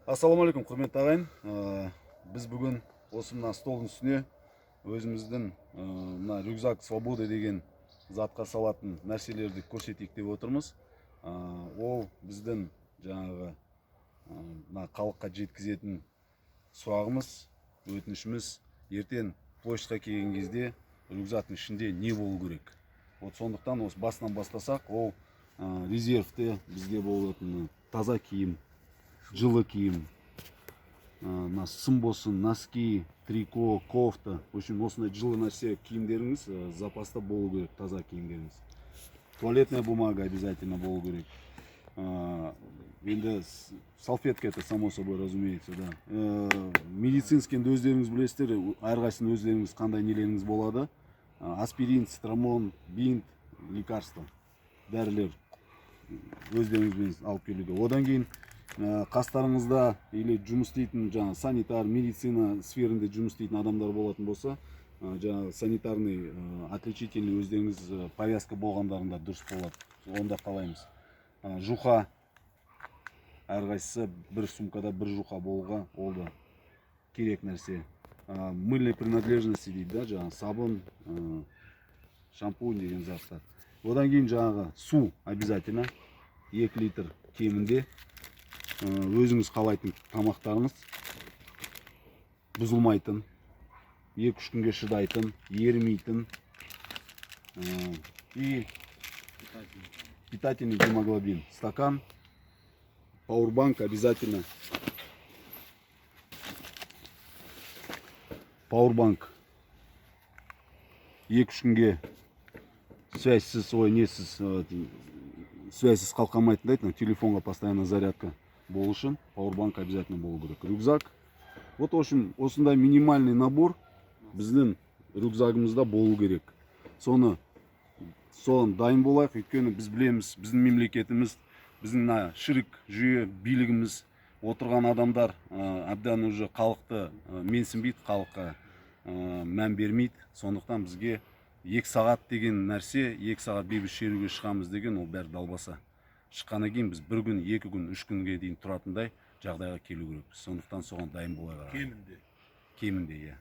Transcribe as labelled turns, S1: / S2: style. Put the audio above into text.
S1: Ассалаумағалейкум, құрметті ағайын. Біз бүгін осы мына столдың үстіне өзіміздің мына рюкзак свободы деген затқа салатын нәрселерді көрсетейік деп отырмыз. Ол біздің жаңағы мына халыққа жеткізетін сұрағымыз, өтінішіміз: ертең площадьқа келген кезде рюкзактың ішінде не болу керек? Вот сондықтан осы басынан бастасақ, ол резервте бізде болатын таза киім, жылы киім, мына сым болсын, носки, трико, кофта, в общем, осындай жылы нәрсе, киімдеріңіз запаста болу керек, таза киімдеріңіз. Туалетная бумага обязательно болу керек. Енді салфетка, это само собой разумеется, да. Медицинский енді өздеріңіз білесіздер, әрқайсының өздеріңіз қандай нелеріңіз болады. Аспирин, цитрамон, бинт, лекарство, дәрілер өздеріңізбен алып келуге. Одан кейін қастарыңызда или жұмыс істейтін жаңағы санитар, медицина сферінде жұмыс істейтін адамдар болатын болса, жаңағы санитарный отличительный өздеріңіз повязка болғандарында дұрыс болады, онда қалаймыз. Жұқа, әрқайсысы бір сумкада бір жұқа болуға, ол да керек нәрсе. Мыльные принадлежности дейді да, жаңағы сабын, шампунь деген заттар. Одан кейін жаңағы су обязательно, 2 литр кемінде. Өзіңіз қалайтын тамақтарыңыз, бұзылмайтын, 2-3 күнге шыдайтын, ерімейтін. И питательный гемоглобин, стакан, пауэрбанк обязательно. Пауэрбанк 2-3 күнге связьсіз, ой, несіз, связьсіз қалып қалмайтындай, мына телефонға постоянно зарядка болу үшін пауэрбанк обязательно болу керек. Рюкзак, вот, в общем, осындай минимальный набор біздің рюкзагымызда болу керек. Соны, соған дайын болайық, өйткені біз білеміз, біздің мемлекетіміз, біздің мына шірік жүйе, билігіміз, отырған адамдар әбден уже халықты менсінбейді, халыққа мән бермейді. Сондықтан бізге 2 сағат деген нәрсе, 2 сағат бейбіт шеруге шығамыз деген, ол бәрі далбаса. Шыққаннан кейін біз бір күн, 2 күн, 3 күнге дейін тұратындай жағдайға келу керекпіз. Сондықтан соған дайын болайық, ағайын.
S2: Кемінде.
S1: Кемінде, иә.